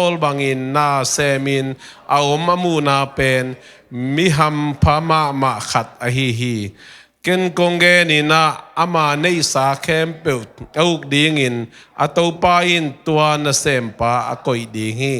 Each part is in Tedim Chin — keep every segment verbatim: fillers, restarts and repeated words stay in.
pawl bangin na semin a om a muhna pen mi hampha mahmah khat ahi hi. Ken kong genin ah ama neihsa khempeuh a uk dingin a Topa in tua nasempa a koih ding hi.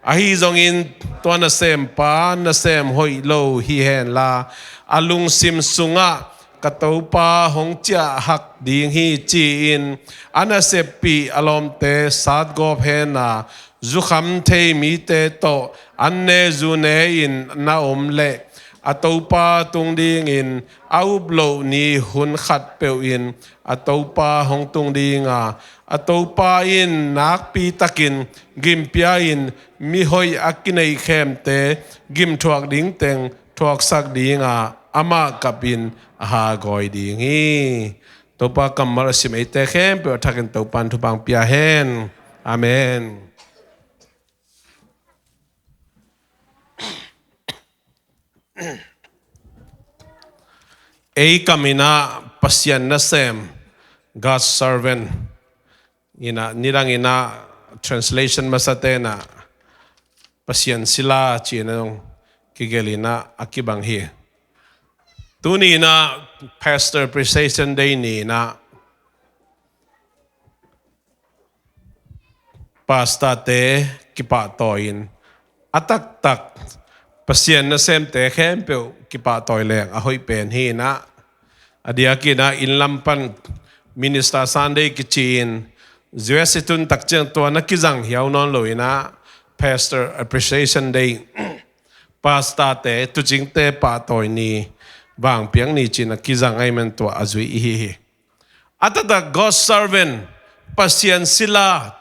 Ahi zongin tua nasempa nasem hoih lo hi henla, a lungsim sungah ka Topa hong ciahhak ding hi ci-in a naseppih a lawmte satgawp hen a, zukham thei mite tawh an ne zu ne-in na om leh a Topa tung dingin a up loh ni hun khat peuh in a Topa hong tung ding a, a Topa in nakpi takin gimpia in mihoih a kineih khemte gimthuak dingteng thuaksak ding a, amah kapin a hagawi ding hi. Topa kammal a sim eite khempeuh a thakin Topa in thupha pia hen. Amen. Ei kam in ah Pasian nasem, God's servant, in ah nidang in ah translation masate in ah Pasian sila ci-in ah zong kigelh in ah a kibang hi. Tuni in ah Pastor Appreciation Day ni in ah pastorte kipahtawi in a taktak Pasian nasemte khempeuh kipahtawi leng a hoih pen hi in ah, a diakin ah inn lam pan Minister Sunday kici-in U S i tun tak ciang tua na kizang hiau nawn lo in ah Pastor Appreciation Day, pastorte tuucingte pahtawi ni, vangpiak ni ci-in a kizang ahih man tua a zui i hi hi. A taktak God's servant, Pasian sila,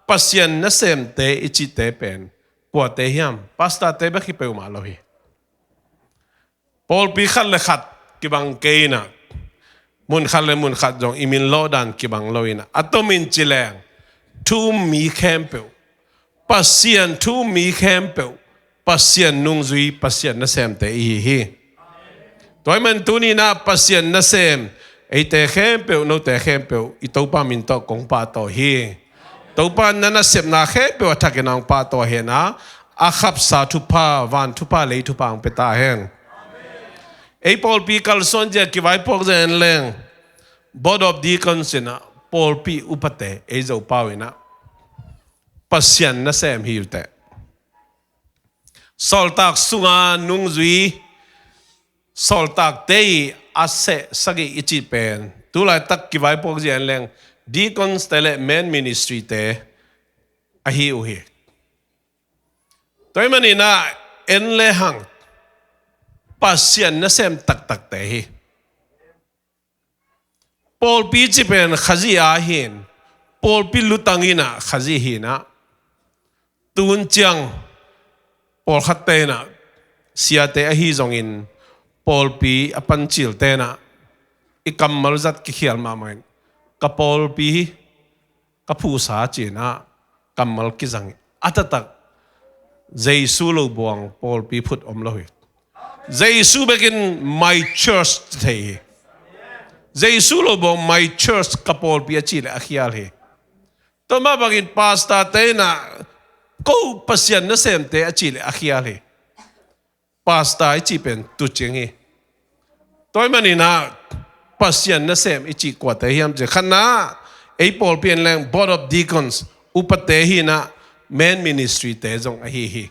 Pasian nasemte i cihte pen kuate hiam? Pastorte bek hi peuhmah lo hi. Pawlpi khat le khat kibang kei in ah, mun khat le mun khat zong i min lawh dan kibang lo in ah, a tomin ci leng thu um mi khempeuh, Pasian thu um mi khempeuh Pasian nungzui, Pasian nasemte i hi hi. Tua ahih man tuni in ah Pasian nasem eite khempeuh, note khempeuh i Topa min tawh kong pahtawi hi. Topa in na nasepna khempeuh a thakin ah hong pahtawi hen a, a khapsa thupha, van thupha, lei thupha hong pia ta hen. Ei pawlpi kalsuan zia, kivaipuak zia en leng Board of Deacons in ah pawlpi upate, ei Zopau in ah Pasian nasem hi uh teh. Sawltak sunga nungzui, sawltakte i a seh sagih i cih pen tulaitak kivaipuak zia en leng deacons te le men ministry te ahi uh hi. Tua ahih man in ah en le hang Pasian nasem taktakte hi. Pawlpi cih pen Khazih a hi in, pawlpi lutang in ah Khazih hi in ah, tun ciang pawlkhatte in ah siate ahi zongin pawlpi a pancilte in ah i kammal zat kikhial mahmah in, ka pawlpi ka phuhsa ci-in ah kammal kizang hi. A taktak Jesu lo buang pawlpi phut om lo hi. Jesu bekin my church thei hi. Jesu lo buang my church, ka pawlpi a cih leh a khial hi. Tua mah bangin pastorte in ah ko Pasian nasemte a cih leh a khial hi. Pastor i cih pen tuucing hi. Tua ahih man in ah Pasian nasem i cih kuate hiam cih leh, khatna, ei pawlpi en leng Board of Deacons, upate hi in ah, men ministry te zong ahi hi.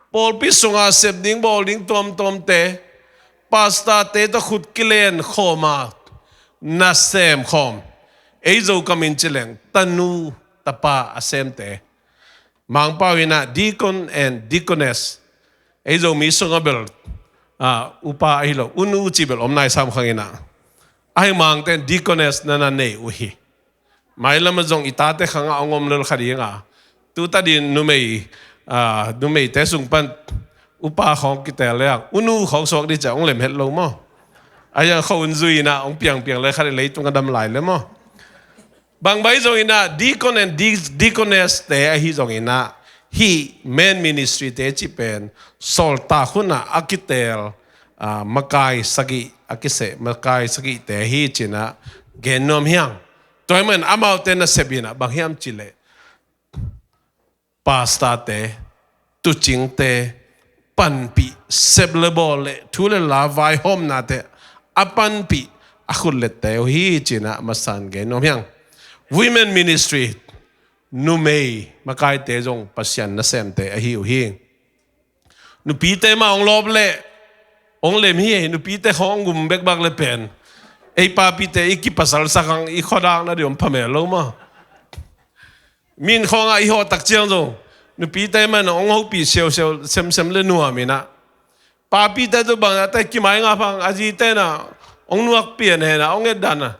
Pawlpi sunga sep ding bawl ding tuamtuamte, pastorte tawh khut kilen khawm a, nasem khawm, ei Zo kamin ci leng tanu tapa a semte. Mangpau in ah deacon and deaconess, ei Zomi sungah bel ah, upa ahi lo, unu cih bel om nai sam khang in ah, ahi Mangte in deaconess na na nei uh hi. Mailam ah zong i tate khangah hong om lel kha ding a, tu ta ding numei, ah, numeite sung pan upa khawng kitel le ang unu khawng suak ding ciang hong lem het lo maw? Ahi zong kho un zui in ah hong piangpiang le kha ding, leitung a dam lai le maw? Bang bang zong in ah deacon and de-, deaconess te ahi zong in ah, hih men ministry te cih pen sawltak hun ah a kitel, ah, makai sagih, a kiseh makai sagihte hi ci-in ah gen nuam hi hang. Tua ahih man amaute nasep in ah bang hiam cih leh pastorte, tucingte panpih, sep le bawl le thu le la vaihawmnate a panpih a khutlette uh hi cinah masan gen nuam hiang. Women ministry, numei makaite zong Pasian nasemte ahi uh hi. Nupite mah hong lawp leh hong lem hi. Nupite khawng hong gum bekbak le pen ei papite i kipasalsak hang i khuadakna dih om phamel lo maw? Min khawngah i hawh tak ciang zong nupite man hong hopih siausiau semsem le nuam inah, papite tu bangzahte kimai ngap hang a zite nah hong nuak pian henah hong etdan a,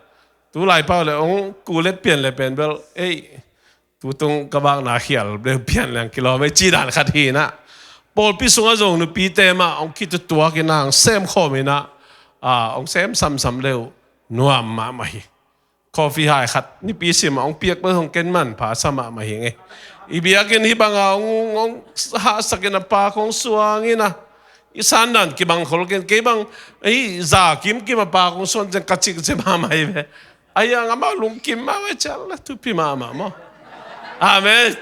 tu laipau le hong kulet pian le pen bel ei tutung ka bakna khial deuh pian leng kilawm ei ci dan khat hi inah, pawlpi sungah zong nupite mah hong kitutuak inah hong semkhawm inah, hong sem samsam leuh nuam mahmah hi. Coffee hai khat nipi simah hong piak bel hong ken manpha sa mahmah hi ngei. I biakinn hih banga hong hahsak inah pa kong suang inah, i sandan kibang khol ken kei bang ei za kimkim a pa kong suan ciang ka cikcik mahmah hi ve. Ahi hang amah lungkim mah vai cial la thupi mahmah maw? Amen.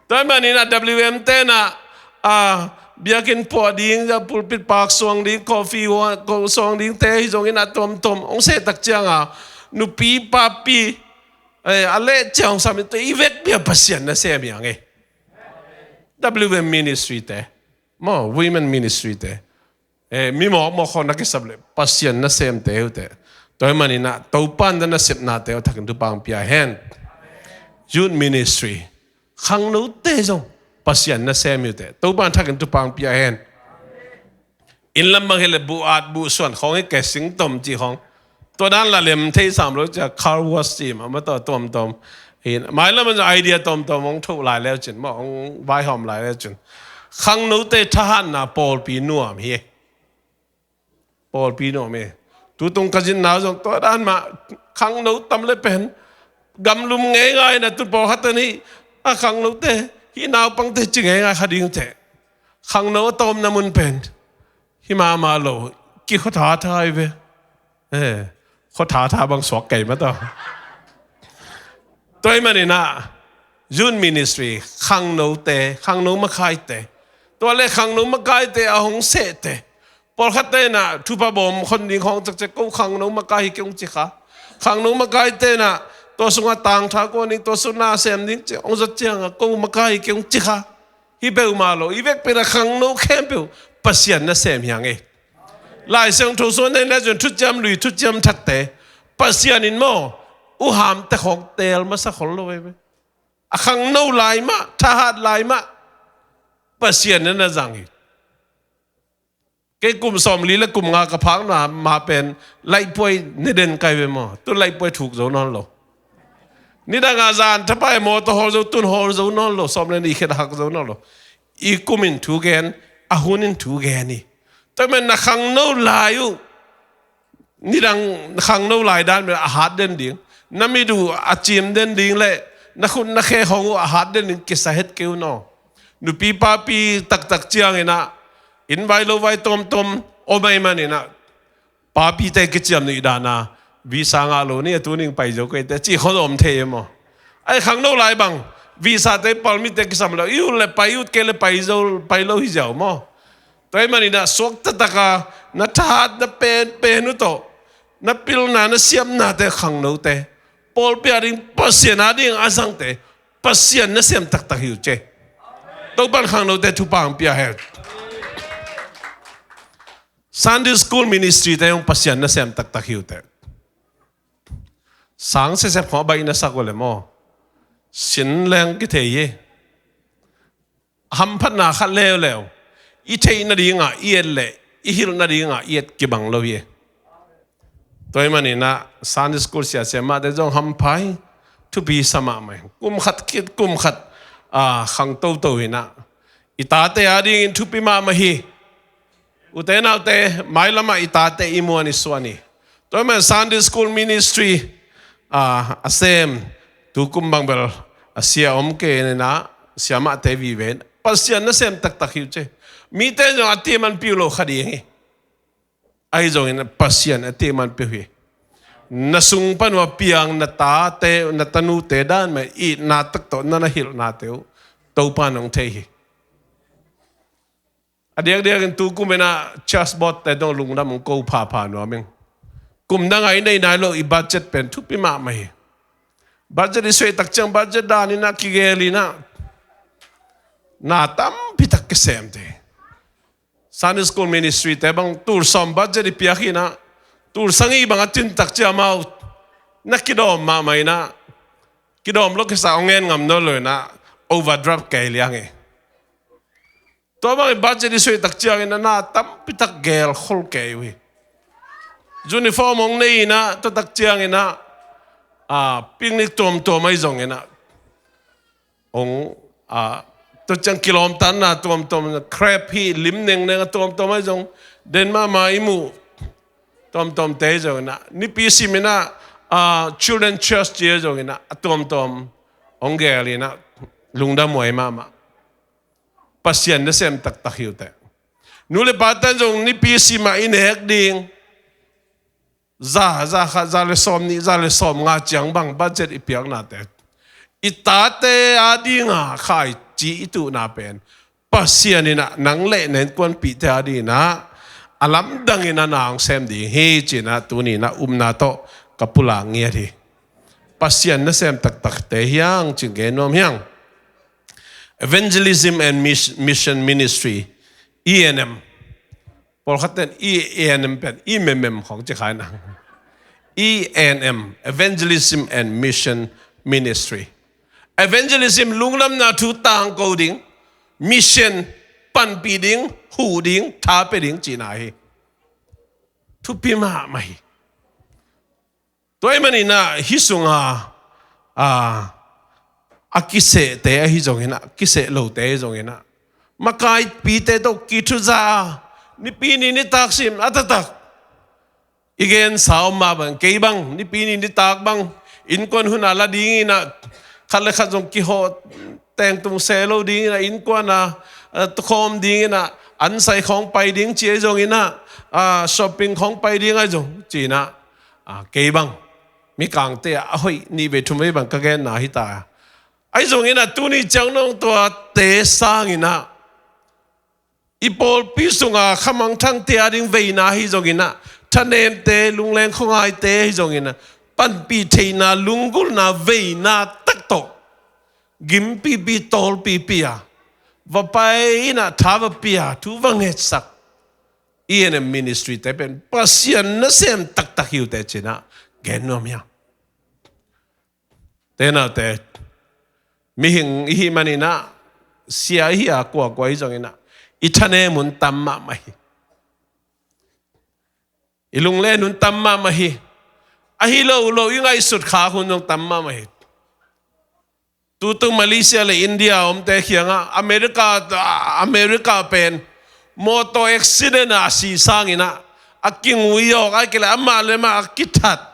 Tua ahih manin ah W M tenah biakinn puah ding, pulpit pak suang ding, coffee suang dingte hi zongin a tuamtuam hong sehtak cianga nupi papi a leh ciang hong sam in tua i vekpi a Pasian nasem hi hang ei. W M ministry te maw, women ministry te, mi mawkmawk khawng na kisap leh Pasian nasemte uh teh. Tua ahih maninah Topan na nasepnate uh thakin thupha hong pia hen. Youth ministry, khangnote zong Pasian nasem uh teh. Topan thakin thupha hong pia hen. Inn lam bang hileh buh at buh suan khawng hi kei, sing tom cih khawng. Tua dan la lem thei sam lo cia, car wash ci mah, mah tawh tuamtuam. Mailam ah idea tuamtuam hong thoh lai leu cin maw, hong vaihawm lai leu cin. Khangnote thahatna pawlpi nuam hi. Pawlpi nuam hi. Tutung ka zinna zong tua dan mah, khangno tam le pen gamlum ngeingai na tu pawlkhat ni a khangnote hih naupangte ci ngeingai kha ding teh. Khangno a tawmna mun pen hi mahmah lo, kikhuathatha hi ve. Khuathatha bang suak kei mah tawh. Tua ahih maninah youth ministry, khangnote, khangno makaite, tua le khangno makaite a hong sehte. Pawlkhatte inah thupha bawm khon ding khawng cekcek, ko khangno makai hi kei hong ci kha. Khangno makaite inah tua sungah tangtha kuan ding, tua sungah na sem ding ci hong zat cianga ko makai hi kei hong ci kha. Hi peuhmah lo, i vekpi inah khangno khempeuh Pasian nasem hi hang ei. Lai Siangtho sung en le cun thuciam lui, thuciam thatte Pasian in maw, uhamte khawng teel masa khol lo ei ve. A khangno lai mah, thahat lai mah Pasian in na zang hi. Kei kum sawmli le kum nga ka phakna mah pen laihpuai ne den kai ve maw? Tun laihpuai thuk zo nawn lo. Nidangah zan thapai mawtaw hawl zo, tun hawl zo nawn lo, sawm le nih khet a hak zo nawn lo. I kum in thu gen, a hun in thu gen hi. Tua ahih manin na khangno lai uh, nidang khangno lai dan pen a hat den ding, na mit uh a cim den ding le na khut na khe khawng uh a hat den ding kisa het kei un aw. Nupi papi taktak cianginah inn vai lo vai tawmtawm om ahih maninah papite kiciam nih dana visa ngah lo ni a, tuning pai zo kei teh cih khawng om thei e maw? Ai khangno lai bang visa te, permit te kisam lo, i ut le pai, ut kei le pai zo, pai lo hi ziau maw? Tua ahih maninah suak taktaka na thahat na penpen uh tawh na pilna na siamnate khangnote, pawlpi a ding, Pasian a ding a zangte Pasian nasem taktak hi uh ce. Topan khangnote thupha hong pia hen. Sunday school ministry te hong Pasian nasem taktak hi uh teh. Sang sesep khawng a baih na sak uh le maw, sin leng kithei hi. Hamphatna khat leuleu i theih nadingah i et le i hilh nadingah i et kibang lo hi. Tua ahih maninah Sunday school siasia mahte zong hampha hi. Thupi sa mahmah hi. Kum khat khit kum khat a khang toto hinah i tate a dingin thupi mahmah hi. Ute naute, mailamah i tate i muan i suan hi. Tua ahih manin Sunday school ministry a sem, tukum bang bel a sia om kei inah siamahte vive in Pasian nasem taktak hi uh ce. Mite zong a tih manpih uh lo kha ding hi. Ahi zongin Pasian a tih manpih uh hi. Na sung pan uh a piang na tate, na tanute dan mah itna tak tawh na na hilhnate uh Topa in hong thei hi. A diakdiakin tu kum in ah church board te dong lungdam hong ko phapha nuam ing. Kum dang a i nei nai lo i budget pen thupi mahmah hi. Budget i suaih tak ciang budget dan in ah kigel in ah na tampi tak kisem te. Sunday school ministry te bang tul sawm budget i piak in ah tul sagih bang a cin tak ciang amau na kidawm mahmah in ah, kidawm lo kisa hong en ngam nawn lo in ah overdraft kei liang hi. Tua bangin budget i suaih tak ciangin ah na tampi tak gel khol kei uh hi. Uniform hong nei in ah tua tak ciangin ah, ah, picnic tuamtuam ahi zongin ah hong, ah, tua ciang kilawmtatna tuamtuam, crab hi, lim nengneng a tuamtuam ahi zong, den mahmah i muh tuamtuam te ahi zongin ah, nipi sim in ah, ah, children church ci ahi zongin ah a tuamtuam hong gel in ah lungdam huai mahmah. Pasian nasem taktak hi uh teh. Nu le pa tan zong nipi sim ah i nek ding za, za khat, za le sawm nih, za le sawm nga ciang bang budget i piakna te, i tate a ding a khaici i tuhna pen Pasian in ah nang le na innkuanpihte a ding in ah a lamdang in ah na hong sem ding hi ci in ah tuni in ah upna tawh ka pulak ngiat hi. Pasian nasem taktak te hi hang ci-in gen nuam hi hang. Evangelism and Mis-, Mission Ministry, E and M. Pawlkhat ten E and M pen E M M khawng ci kha in ah, E and M, Evangelism and Mission Ministry. Evangelism, lungdamna thu tangko ding, mission, panpih ding, huh ding, tha pia ding cihna hi. Thupi mahmah hi. Tua ahih manin ah hih sungah, ah, a kisehte ahi zongin ah, kiseh lote ahi zongin ah, makaipite tawh kithuza a, nipi ni nitak sim a taktak i gensa om mah bang, kei bang nipi ni nitak bang innkuan hun a la ding in ah, khat le khat zong kihawh tengtung se lo ding in ah, innkuan a, ah, tukhawm ding in ah, ansai khawng pai ding ci ahi zongin ah, ah, shopping khawng pai ding ahi zong ci in ah, ah, kei bang mikangte ah a hoih nih vei thum vei bang ka genna hi ta. Ahi zongin ah tuni ciang nong tuate sangin ah i pawlpi sunga khamangthangte a ding veina ahi zongin ah, thanemte, lungleng khuangaite ahi zongin ah, panpih theihna, lunggulhna veina tak tawh gimpihpih, tawlpihpih a va pai in ah, tha va pia, thu va ngetsak E and M ministry te pen Pasian nasem taktak hi uh teh ci in ah gen nuam hi hang. Te naute, mihing i hih manin ah, sia i hih a kuakua ahi zongin ah, i thanem hun tam mahmah hi. I lunglen hun tam mahmah hi. Ahi lo lo i ngaihsut khak hun zong tam mahmah hi. Tutung Malaysia le India omte kiangah America, America pen motor accident a si sangin ah, a kingui awk, ahih kei leh amah le amah a kithat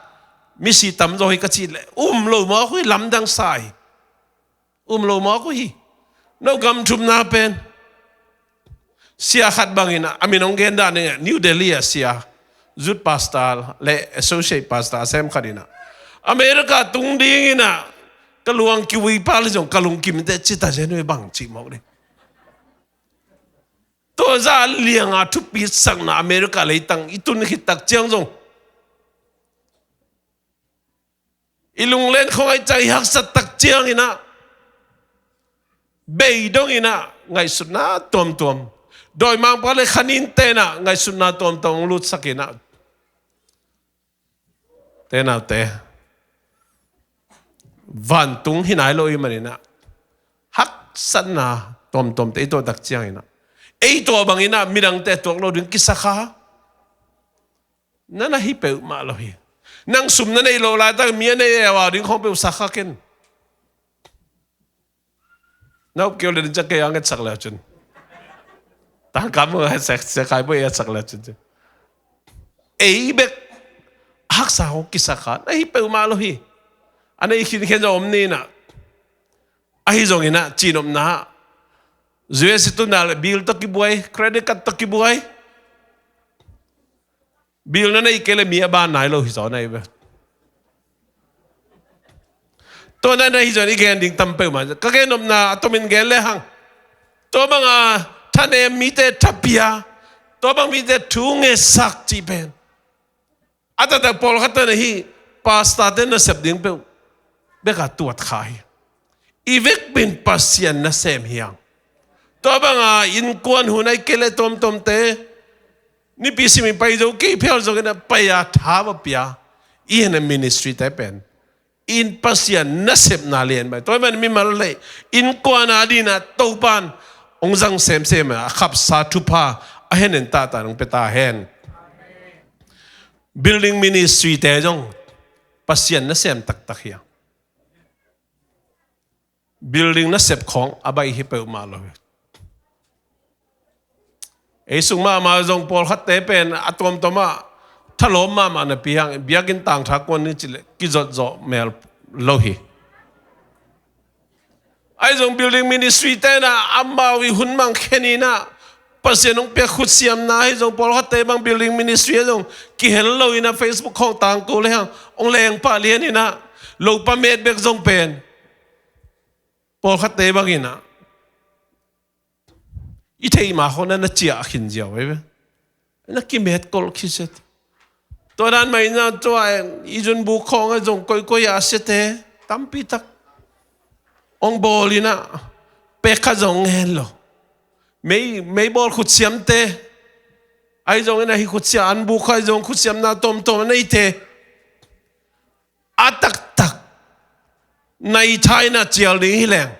misi tamzaw hi ka cih leh um lo mawk uh hi, lamdang sa hi. Um lo mawk uh hi. No gam thumna pen sia khat bangin ah, a min hong gen dan in ah, New Delhi ah sia, youth pastor le associate pastor a sem khat in ah, America tung dingin ah ka luang kiui pah leh zong ka lungkim teh ci ta zen uh hi bang cih mawk ding. Tua zah lianga thupi sakna America leitang i tun khit tak ciang zong i lunglen khuangaih ciang, i haksat tak ciangin ah, bei dongin ah, ngaihsutna tuamtuam, dawimangpa le khanin ten ah ngaihsutna tuamtuam hong lutsak in ah, te naute, vantung hi nai lo ahih manin ah, haksatna tuamtuamte i tuah tak ciangin ah, ei tuah bangin ah midangte a tuak lo ding kisa kha. Na na hi peuhmah lo hi. Nang sum na neih loh laitak mi a neih a au ding khawng peuh sa kha ken. Na up kei uh le ding ciang kei a ngetsak le uh cin. Tangka mu a sak, sak kai bu a sak le uh cin. Ei bek haksa khawng kisa kha. Na hi peuhmah lo hi. A neih khinkhian zong om ni in ah. Ahi zongin ah, cihnopna ah, U S i tun a leh bill tawh kibuai, credit card tawh kibuai. Bill na neih kei leh mi a ban nai lo hi zaw na hi ve. Tua na na hi zong i gen ding tam peuhmah. Ka gen nopna a tomin gen le hang. Tua banga thanem mite thapia. Tua bang mite thu ngetsak cih pen. A taktak pawlkhat na hi pastor te nasep ding peuh. Beka tuat kha hi. I vekpin Pasian nasem hiang. Tua banga innkuan hun ai kei le tomtomte. Nipi simi pai zo kei phial zongin a pai a tha va pia. I hena ministry te pen. In Pasian nasepna lian bai. Tua man mimal le innkuan a dina Topan. Ong zang semsem a khapsa thupha. A henen tata nong peta hen. Building ministry te zong Pasian nasem taktak hiang. Building nasep khong a baih hi peuhmah lo hi. Ei sung mahmah zong pawlkhatte pen a tuamtuamah thalawm mahmah napi hang biakinn tangtha kuan ni cileh kizot zawh mel lo hi. Ahi zong building ministry tena amau i hun mang kheninah Pasian hong piak khutsiamna ahi zong pawlkhatte bang building ministry ahi zong kihel lo inah Facebook khawng tangko le hang hong lengpah lianinah lopa met bek zong pen pawlkhatte banginah i theih mah khawng na na ciah khin ziau ei ve. Na kimet kolh khit sia. Tua dan mah inah tua i zunbuk khawng ahi zong koikoi a siate tampi tak hong bawl inah pek khat zong ngen lo. Mei, mei bawl khutsiamte ahi zong inah hi khutsia an buk ahi zong khutsiamna tomtom a neite a taktak nai thaina cial ding hi leng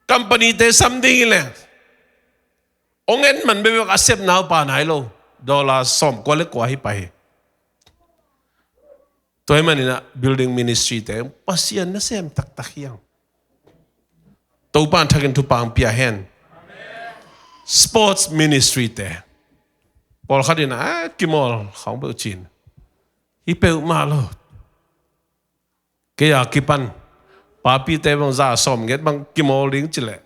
company te sam ding hi leng hong en man bebek a sepna upa nai lo. Dollar sawm kua le kua hi pah hi. Tua hi maninah building ministry te Pasian nasem taktak hiang. Topan thakin thupang pia hen. Sports ministry te pawlkhat inah a kimawl khawng peuh cin hi peuhmah lo. Kei a kipan papite bang za sawm nget bang kimawl ding cileh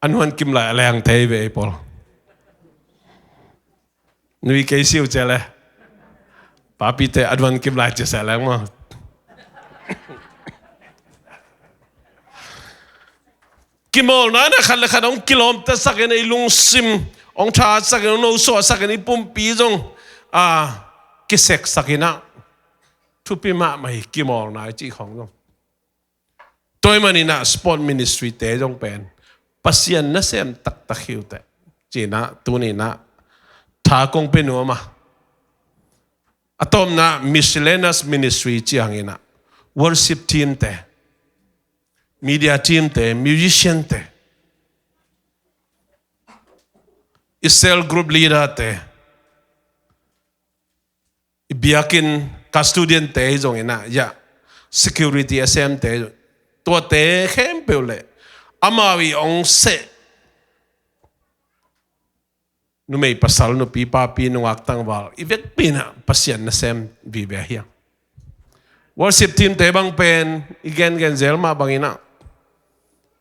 a nuan kim lai a leng thei ve ei pawl. Nui kei siu cia le papite a nuan kim lai cia sa leng maw. Kimawlna na khat le khat hong kilawmtasakin i lungsim hong thasakin hong nosuahsakin i pumpi zong a kiseksakinah thupi mahmah hi kimawlna i cih khawng zong. Tua hi maninah sport ministry te zong pen Pasian nasem taktak hi uh teh. Cinah tuninah tha kong pe nuam a a tawpna miscellaneous ministry cianginah worship team te, media team te, musician te, i cell group leader te, i biakinn custodian te hi zonginah ya security a sem te hi zong tuate khempeuh le amau i ong seh numei pasal nupi papi nungak tangval i vekpi inah Pasian nasem vive ahi a. Worship team te bang pen i gengen zel mah banginah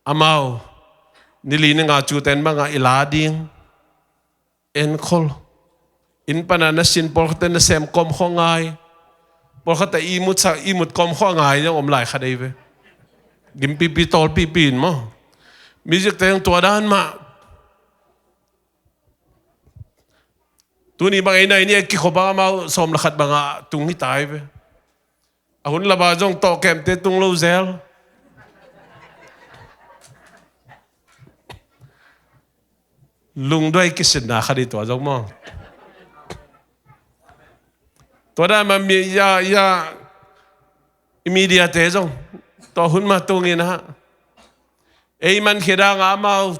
amau nili ni nga cuten bangah i la ding enkhol in pana na sin pawlkhatte nasem kawmkhawh ngai pawlkhatte i mutsak i mut kawmkhawh ngai zong om lai kha dei ve. Gimpipi tawlpipi in maw music te zong tua dan mah. Tuni bang ei nai ni a kikhop a amau sawm le khat bangah tung hi tai ve. A hun laba zong tawh kemte tung lo zel. Lungduai kisinna kha di tua zong maw. Tua dan mah mi ya ya i media te zong tua hun mah tungin ah ei man khia dang a amau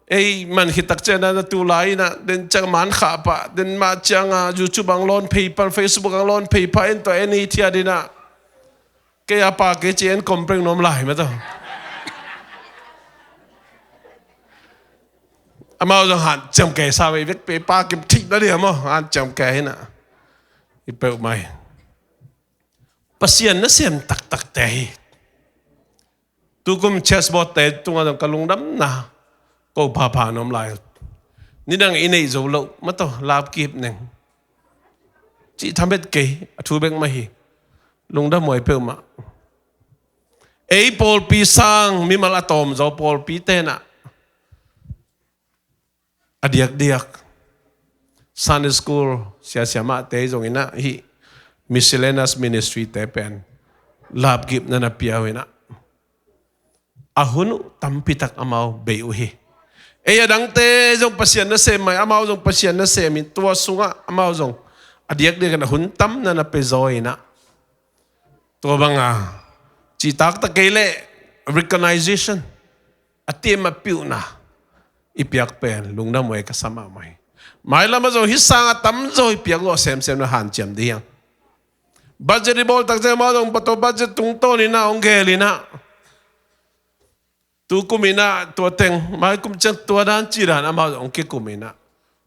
ei man khia tak ciang na tu lai inah den ciang man khah pah den mah ciang a YouTube ang lawn phei pan Facebook ang lawn phei pah en tua en i thiat inah kei a pa kei ci en kompreng nuam lai mah tawh. Amau zong han ciam kei sa vei vek pe pa kim thik na dia maw han ciam kei hinah i peuh mai. Pasian nasem taktak te hi. Tukum chessboard te tungah zong ka lungdamna ko phapha nuam lai. Nidang i neih zo loh mah tawh lap kihip neng cih thamet kei a thu bek mah hi. Lungdam huai peuhmah. Ei pawlpi sang mimal a tawmzaw pawlpi tenah a diakdiak Sunday school siasia mahte zong inah, hih miscellaneous ministry te pen lapgipna na pia uh inah, a hun uh tampitak amau bei uh hi. Ei a dangte zong Pasian nasem mai, amau zong Pasian nasem in, tua sungah amau zong a diakdiak in a hun tamna na pia zaw inah. Tua banga cihtaktak kei leh recognition, a tiam a piuhna i piak pen lungdam huai ka sa mahmah hi. Mailam ah zong hih sangah tamzaw i piak uh a semsem na hanciam dih hiang. Budget i bawl takciang amau zong pato budget tungtawn inah hong gel inah, tu kum inah tua teng, mai kum ciang tua dan ci dan amau zong hong kikum inah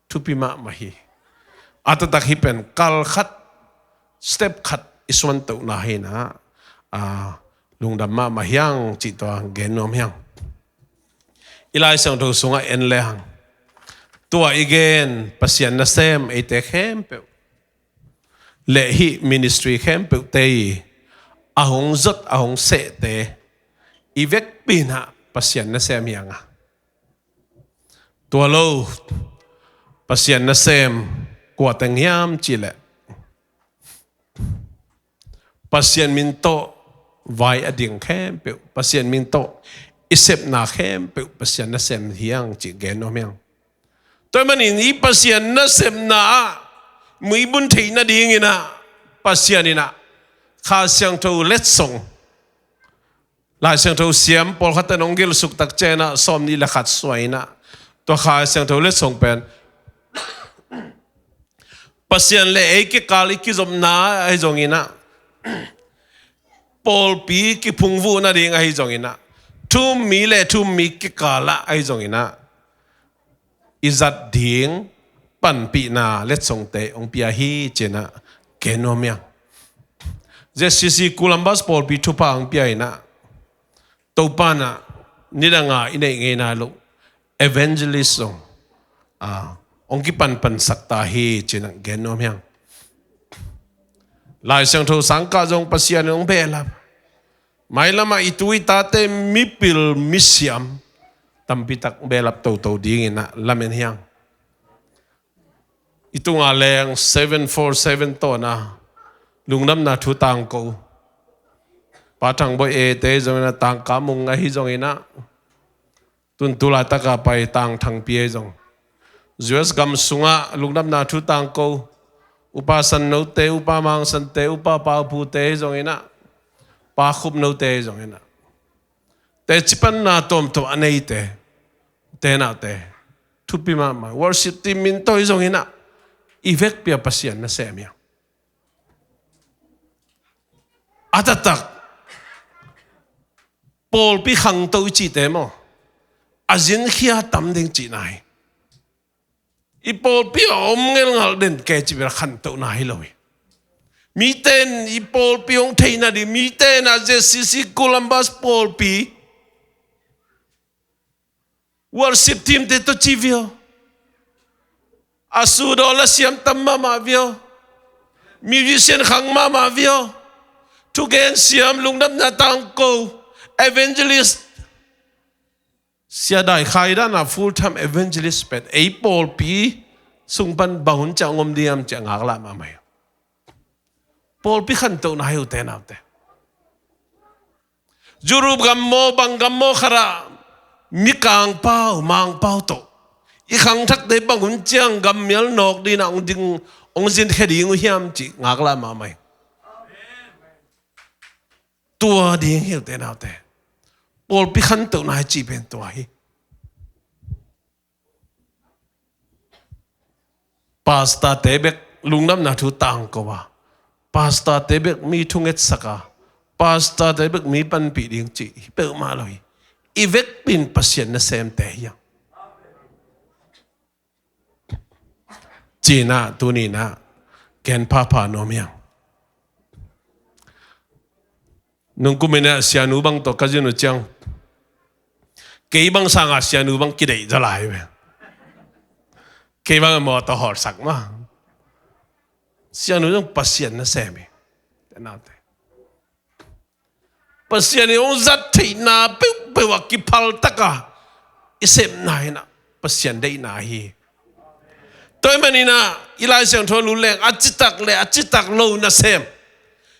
thupi mahmah hi. A taktak hih pen kal khat, step khat i suantohna hi inah, a, lungdam mahmah hiang cih tua gen nuam hiang. I Lai Siangtho sungah en le hang, tua i gen Pasian nasem eite khempeuh le hih ministry khempeuhte i a hong zot a hong sehte i vekpi inah Pasian nasem hiang a, tua lo Pasian nasem kua teng hiam cih leh, Pasian min tawh vai a ding khempeuh, Pasian min tawh i sepna khempeuh Pasian nasem hiang cih gen nuam hiang. Tua ahih manin i Pasian nasepna ah muibun theih nading inah Pasian inah Kha Siangtho letsong, Lai Siangtho siam pawlkhat in hong gilsuk takciang inah sawmnih le khat suah inah, tua Kha Siangtho letsong pen Pasian le ei kikal i kizopna ahi zong inah, pawlpi kiphungvuh nading ahi zong inah, thu-um mi le thu-um mi kikal ah ahi zong inah i zat ding panpihna letsongte hong pia hi ci inah gen nuam hiang. ZCC Columbus pawlpi thupha hong pia inah, Topa inah nidanga i neih ngei nai loh evangelist zong, a, hong kipanpansak ta hi ci inah gen nuam hiang. Lai Siangtho sangkah zong Pasian in hong behlap. Mailam ah i tu i tate mipil misiam tampitak behlap toto ding inah lamen hiang. I tunga leng seven four seven tawh inah lungdamna thu tangko, Pa Thang Bawi E te zong inah, Tangka Mung ahi zong inah, tun tu laitaka pai Tang Thang Pi ahi zong, US gam sungah lungdamna thu tangko, Upa San No te, Upa Mang San te, Upa Pau Pu te ahi zong inah, Pa Khup No te ahi zong inah, teci panna tuamtuam a neite, u te nau te, thupi mahmah. Worship team min tawh ahi zong inah i vekpi a Pasian nasem hiang. A taktak pawlpi khangto i cihte maw, a zinkhia tam ding cihna hi. I pawlpi a om ngelngal den kei cih bel khantohna hi lo hi. Mite in i pawlpi hong theih nading, mite in a ZCC Columbus pawlpi worship team te tawh ci via, a sudaw la siam tam mahmah via, musician khang mahmah via, thugen siam, lungdamna tangko, evangelist, Sia Dai Khai dan a full time evangelist pen ei pawlpi sung pan bang hun ciang om diam cih a ngaklah mahmah hi. Pawlpi khantohna hi, u te nau te. Europe gam maw, bang gam maw khat ah Mikang pau, Mang pau tawh i khangthakte bang hun ciang gammial nawk ding ah hong ding, hong zinkhia ding uh hiam cih ngaklah mahmah hi. Tua ding hi, u te nau te. Pawlpi khantohna hi cih pen tua hi. Pastor te bek lungdamna thu tangko a, pastor te bek mi thungetsak a, pastor te bek mi panpih ding cih hi peuhmah lo hi. I vekpi in Pasian nasemte hi hang. Ci-in ah tuni-in ah gen phapha nuam hi hang. Nung kum in ah sianu bang tawh ka zin uh ciang, kei bang sangin sianu bang kideih zaw lai ve. Kei bang mawtaw hawlsak mah. Sianu zong Pasian nasem hi. Te nau te. Pasian in hong zat theihna peuhpeuh ah kiphal taka i sepna in ah Pasian deihna hi. Tua ahih manin ah i Lai Siangtho luleng a citak le a citak lo nasem.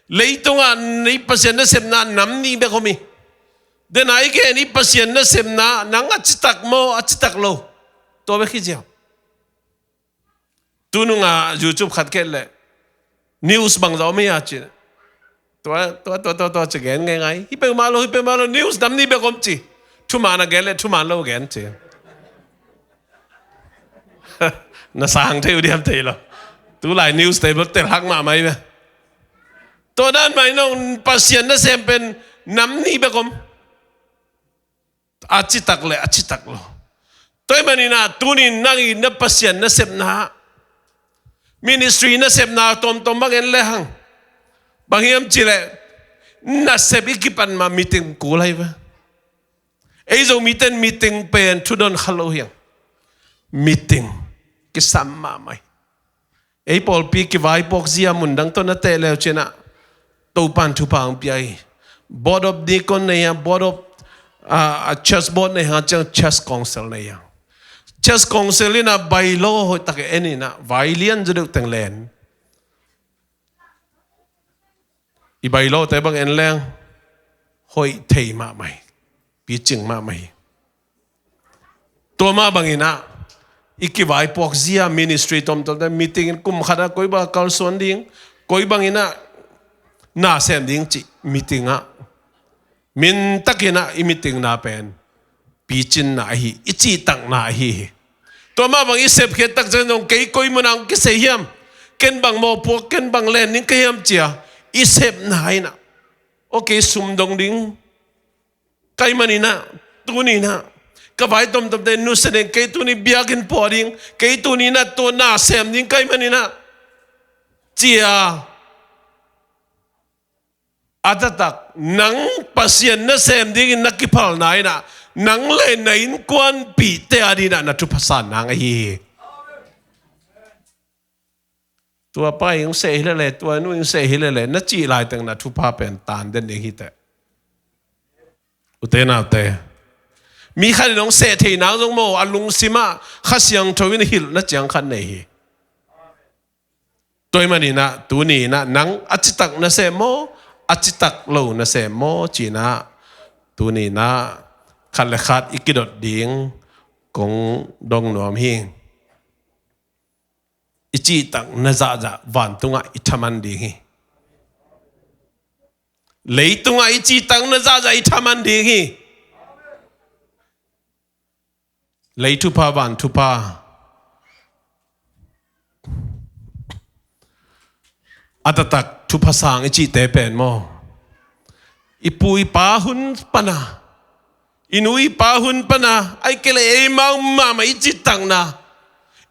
Leitungah i Pasian nasepna nam nih bek om hi. Dena i gen i Pasian nasepna nang a citak maw a citak lo? Tua bek hi ziau. Tununga YouTube khat kei le news bangzah om hi a ci. Tua tua tua tua tua ci gen ngeingai. Hi peuhmah lo, hi peuhmah lo, news nam nih bek om ci. Thuman a gen le thuman lo gen ci. Na sang thei uh diam thei lo. Tulai news te bel tel hak mahmah hi ve. Tua dan mah in hong Pasian nasem pen nam nih bek om. A citak le a citak lo. Tua ahih manin ah tunin nang i na Pasian nasepna, ministry nasepna tomtom bang en le hang. Bang hiam cih leh nasep i kipan mah meeting kul ahi ve. Ei Zomite in meeting pen thudon kha lo hi hang. Meeting kisam mahmah hi. Ei pawlpi kivaipuak zia mun dang tawh na teh leu cin ah Topan thupha hong pia hi. Board of Deacon nei hang, Board of, ah, Church Board nei hang, ciang Church Council nei hang. Church Council in ah bylaw hoih tak en in ah vai lian zaw deuh teng len. I bylaw te bang en leng hoih thei mahmah hi. Picing mahmah hi. Tua mah bangin ah i kivaipuak zia ministry tomtom te meeting in kum khat ah koi bang kalsuan ding, koi bangin ah na sem ding cih meeting ah min takin ah i meeting na pen picinna ahi, i cihtakna ahi hi. Tua mah bang i sepkhiat tak ciang zong kei koi mun ah hong kisei hiam, ken bang mawhpuak, ken bang len ding ka hiam cia i sepna in ah, okay, sum dong ding ka hih manin ah, tuni in ah ka vai tomtomte nusia ding, kei tuni biakinn puah ding, kei tuni in ah tua na sem ding ka hih manin ah cia a taktak nang Pasian nasem dingin na kiphalna in ah nang le na innkuanpihte adingin ah na thupha san nang ahi hi. Tua pa in hong seh hi lele, tua nu in hong seh hi lele na cih laiteng na thupha pen tan den ding hi teh. Ute naute, mi khat in hong seh thei nang zong maw, a lungsim ah Kha Siangtho in hilhna ciang khat nei hi. Tua ahih manin ah tuni in ah nang a citak na sem maw, a citak lo na sem maw ci-in ah tuni in ah khat le khat i kidot ding kong dong nuam hi. I cihtakna zahzah vantungah i thaman ding hi. Leitungah i cihtakna zahzah i thaman ding hi. Lei thupha, van thupha, a taktak thupha sang i cihte pen maw, i pu i pa hun pana, i nu i pa hun pana, ahih kei leh eimau mahmah i cihtakna,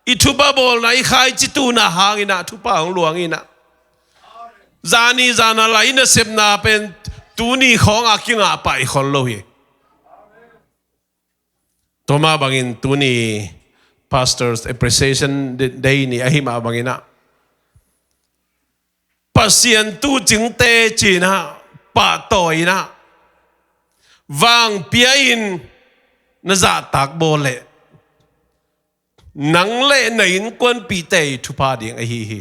i thupha bawlna, i khaici tuhna hangin ah thupha hong luang in ah, zani zana lai nasepna pen tuni khawng a kingah pah i khol lo hi. Tua mah bangin tuni Pastors Appreciation Day ni ahih mah bangin ah Pasian tuucingte ci-in ah pahtawi in ah vangpia in na zahtak bawl leh nang le na innkuanpihte i thupha ding ahi hi.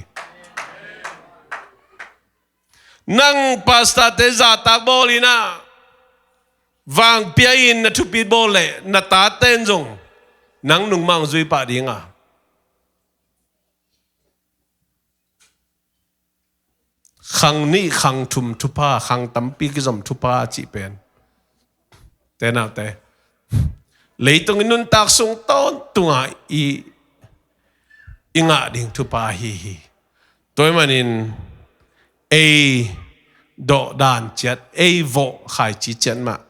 Nang pastorte zahtak bawl in ah vangpia in na thupha bawl leh na tate in zong nang nungmah hong zui pah ding a, khang nih khang thum thupha, khang tampi kizom thupha cih pen, te naute, leitung i nuntak sung tawntungah i, i ngah ding thupha ahi hi. Tua ahih manin ei dawhdan ciat, ei vawh khaici ciat mah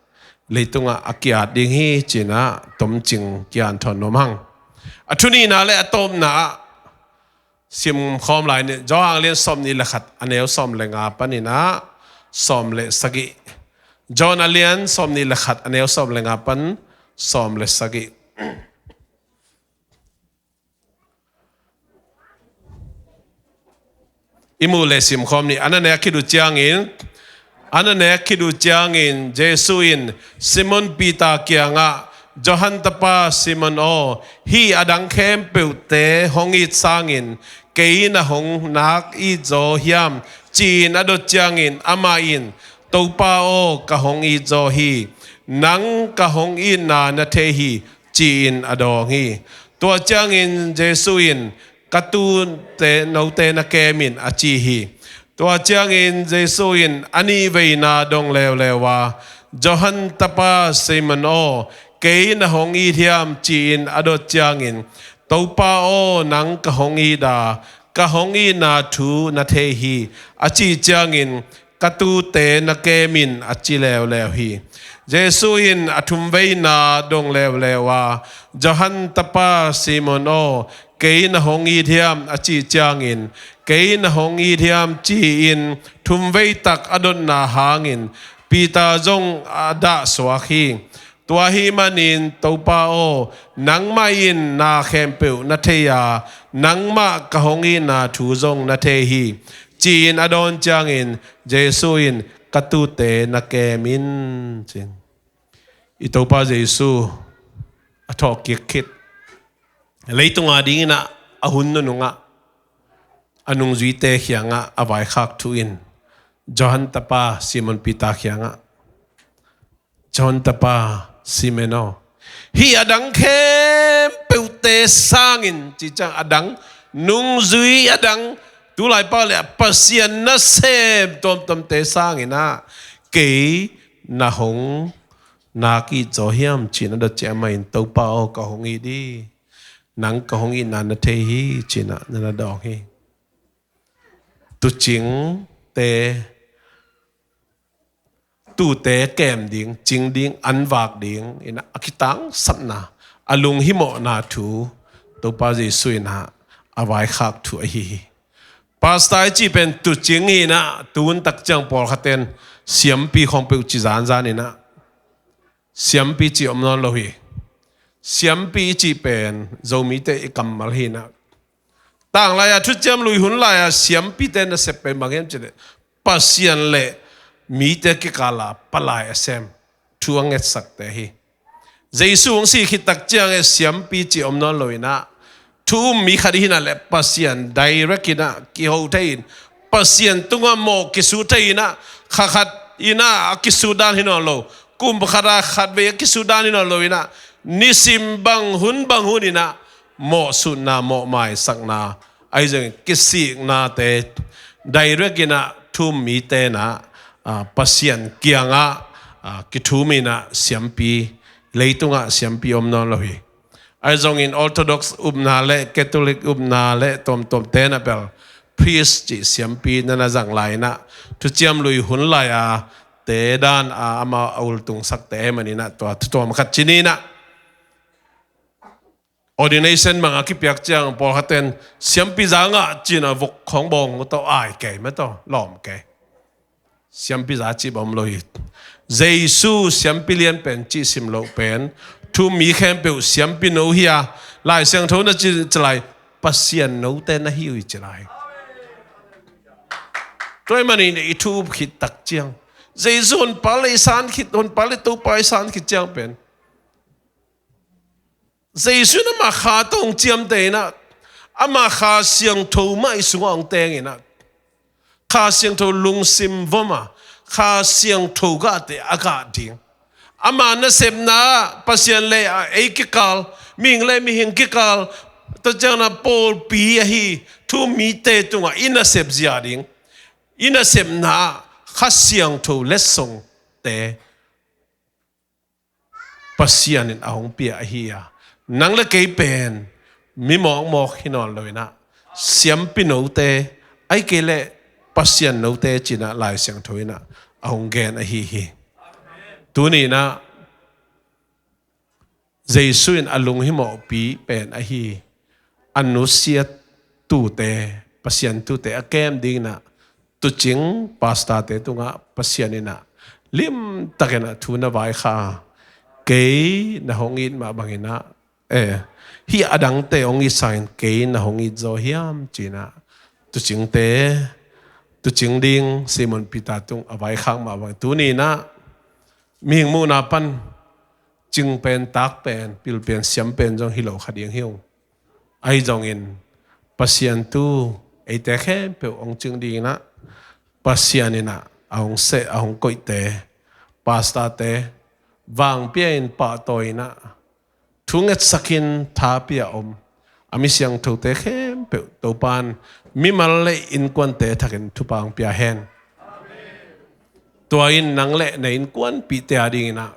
leitungah a ki-at ding hi ci-in ah tomcing ki-anthawn nuam hang. A thu nihna le a tawpna ah simkhawm lai ni. Johan a lian sawmnih le khat, a neu sawm le nga panin ah sawm le sagih. Johan a lian sawmnih le khat, a neu sawm le nga pan sawm le sagih. I muh le simkhawm ni. A na nek khit uh ciangin A na nek khit uh ciangin Jesu in Simon Peter kiangah, Johan tapa Simon aw, hih a dang khempeuhte hong it sangin kei na hong nak it zaw hiam? Ci-in a dot ciangin amah in, Topa aw, ka hong it zaw hi. Nang ka hong itna na thei hi, ci-in a dawng hi. Tua ciangin Jesu in, Ka tuute note na kem in, a ci hi. Tua ciangin Jesu in a nihveina dong leuleu a, Johan tapa Simon aw, kei na hong it hiam? Ci-in a dot ciangin, Topa aw, nang ka hong it a, ka hong itna thu na thei hi, a cih ciangin, Ka tuute na kem in, a ci leuleu hi. Jesu in a thumveina dong leuleu a, Johan tapa Simon aw, kei na hong it hiam? A cih ciangin, Kei na hong it hiam? Ci-in thumveitak a dotna hangin Peter zong a dahsuak hi. Tua ahih manin, Topa aw, nangmah in na khempeuh na thei a, nangmah ka hong itna thu zong na thei hi, ci-in a dawn ciangin Jesu in, Ka tuute na kem in, ci-in. I Topa Jesu a thawhkik khit, leitung a dingin ah a hun nunungah a nungzuite kiangah a vaikhak thu in, Johan tapa Simon Peter kiangah, Johan tapa Simon aw, hih a dang khempeuhte sangin, ci ciang a dang, nungzui a dang, tulai pau le Pasian nasem tuamtuamte sangin ah kei na hong nak it zaw hiam? Ci-in a dot ciang amah in, Topa aw, ka hong it hi. Nang ka hong itna na thei hi, ci-in ah na na dawng hi. Tuucingte, tuute kem ding, cing ding, an vak ding in ah a kitangsapna, a lunghimawhna thu Topa Jesu in ah a vaikhak thu ahi hi. Pastor i cih pen tuucing hi in ah, tu hun tak ciang pawlkhat in siampi khawng peuh ci zanzan in ah, siampi cih om nawn lo hi. Siampi i cih pen Zomite i kammal hi in ah, tanglai-a Thuciam Lui hun lai-a siampite nasep pen bang hiam cih leh, Pasian le mite kikala palai a sem, thu a ngetsakte hi. Jesu hong sih khit tak ciang e siampi cih om nawn lo in ah, thu um mi khat hi in ah le Pasian direct in ah kiho thei in, Pasian tungah mawh kisut thei in ah, kha khat in ah a kisut dan hi nawn lo, kum khat a khatvei a kisut dan hi nawn lo in ah, nisim bang hun bang hun in ah mawhsutna, mawhmaisakna, ahi zongin kisiknate, direct in ah thu um mite in ah, ah, Pasian kiangah, ah, kithum in ah siampi, leitungah siampi om nawn lo hi. Ahi zongin Orthodox upna le Catholic upna le tuamtuamte in ah bel priest cih siampi na na zang lai in ah, Thuciam Lui hun lai-a te dan a amah a ultungsakte ahih manin ah tua thu tuam khat ci ni in ah, ordination bang a kipiak ciang pawlkhat in siampi za ngah ci-in ah vok khawng bawng tawh ai kei mah tawh lawm kei. Siampi za cih bang om lo hi. Jesu siampi lian pen cih sim loh pen, thu um mi khempeuh siampi no hi a, Lai Siangtho na ci, ci lai, Pasian note na hi uh hi ci lai. Tua ahih manin i thu um khit tak ciang, Jesu honpa le i san khit, honpa le Topa i san khit ciang pen Jesu in amah Kha tawh hong ciamteh in ah, amah Kha Siangtho mah i sungah hong teng in ah, Kha Siangtho lungsim vom a, Kha Siangtho gahte a gah ding, ama nasepna ah Pasian le ei kikal, mihing le mihing kikal, tua ciangin ah pawlpi ahi thu um mite tungah i nasep zia ding, i nasepna ah Kha Siangtho letsongte Pasian in a hong pia ahi a, nang le kei pen mi mawkmawk hi nawn lo in ah, siampi note, ahih kei leh Pasian note ci-in ah Lai Siangtho in ah a hong gen ahi hi. Tuni in ah Jesu in a lunghimawhpih pen ahi, a nusiat tuute, Pasian tuute a kem ding in ah, tuucing pastorte tungah Pasian in ah limtakin ah thu na vaikhak a, kei na hong it mah bangin ah, eh, hih a dangte hong it sangin kei na hong it zaw hiam ci-in ah, tuucingte, tucing ding Simon Peter tung a vaikhak mah bang tuni inah mihing muhna pan cing pen, tak pen, pil pen, siam pen zong hi lo kha ding hi ung. Ahi zongin Pasian thu eite khempeuh hong cing ding inah Pasian inah a hong seh, a hong koihte, pastorte vangpia in, pahtawi inah thungetsakin tha pia om a mi siangthote khempeuh Topan mimal le innkuante thakin thupha hong pia hen. Tua in nang le na innkuanpihte a ding inah,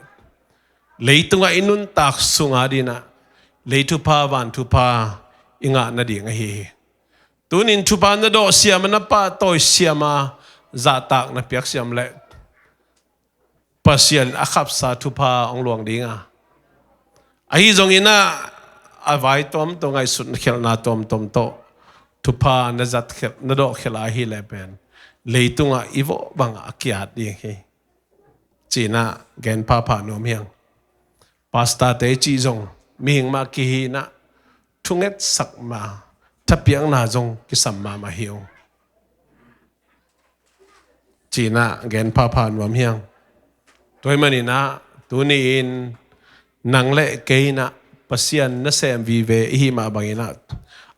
leitungah i nuntak sung a ding inah, lei thupha, van thupha i ngah nading ahi hi. Tunin thupha na dawh siam a, na pahtawi siam a, zahtak na piak siam leh Pasian a khapsa thupha hong luang ding a, ahi zong inah a vai tuamtuam, ngaihsutna khialhna tuamtuam tawh thupha na zat khialh, na dawh khialh a hi leh pen leitungah i vawh bangah a ki-at ding hi, ci inah gen phapha nuam hi ung. Pastorte cih zong mihing mah kihi inah thungetsak ma, thapiakna zong kisam mahmah hi ung, ci inah gen phapha nuam hi ung. Tua ahih man inah tuni in nang le kei inah Pasian nasem vive i hih mah bang inah,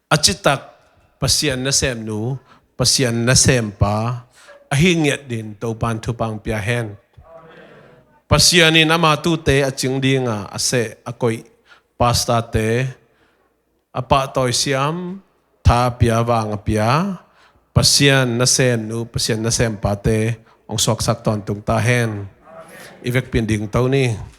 a citak Pasian nasemnu, Pasian nasempa ahi ngiat dingin Topan thupha hong pia hen. Pasian in ama tuute a cing ding a, a seh, a koih pastorte a pahtawi siam, tha a pia, vang a pia Pasian nasemnu, Pasian nasempate hong suaksak tawntung ta hen. I vekpi-in dingto ni.